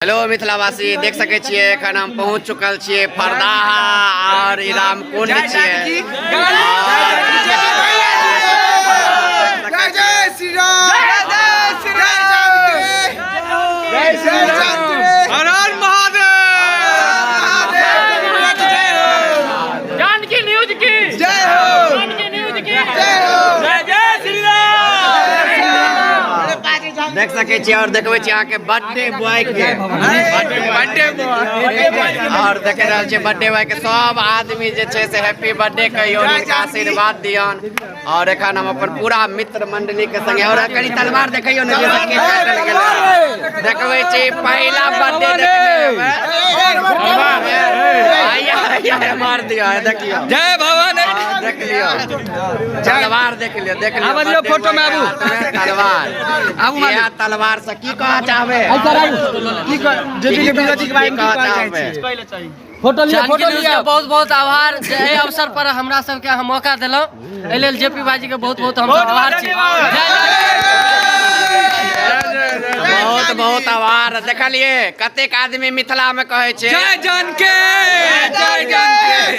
Hello मिथिलावासी, देख सकै छियै एखन हम पहुँच चुकल छियै फरदाहा और ई रामकुंड छियै। जय जय श्री राम, जय श्री राम, जय श्री राम, हर हर महादेव, जय हो। जानकी न्यूज की जय हो। जानकी न्यूज की जय हो। जय जय श्री राम। देख सकै छियै और देखबै छी अहाँके बर्थडे बॉय के, बर्थडे बॉय, और देख रहल छियै बर्थडे बॉय के सब आदमी जे छै से हैप्पी बर्थडे कहियौ, हुनका आशीर्वाद दियौन। और एखन हम अपन पूरा मित्र मंडली के संगे, और कनि तलवार देखैयौ ने, जे केक काटल गेलै, देखबै छी पहिला बर्थडे देखने हेबै। आइया आइया मार दियौ, देखियौ। जय भवानी। देख लियौ तलवार, देख लियौ, देख लियौ। आबऽ दियौ फोटो में, आबू। तलवार आबू मालिक। इएह तलवार से की कहऽ चाहबै? की जेपी के विरोधी के बारे में की की कहऽ कहऽ चाहबै? चाहै छी? फोटो लिअ, जानकी फोटो न्यूज लिअ। के बहुत बहुत आभार जे एहि अवसर पर हमरा सबके अहाँ मौका देलहुँ, एहि लेल जेपी भाईजी के बहुत बहुत हम आभार छी। जय जानकी। बहुत बहुत आभार। देखलिए कतेक आदमी मिथिला में कहै छै जय जानकी, जय जानकी।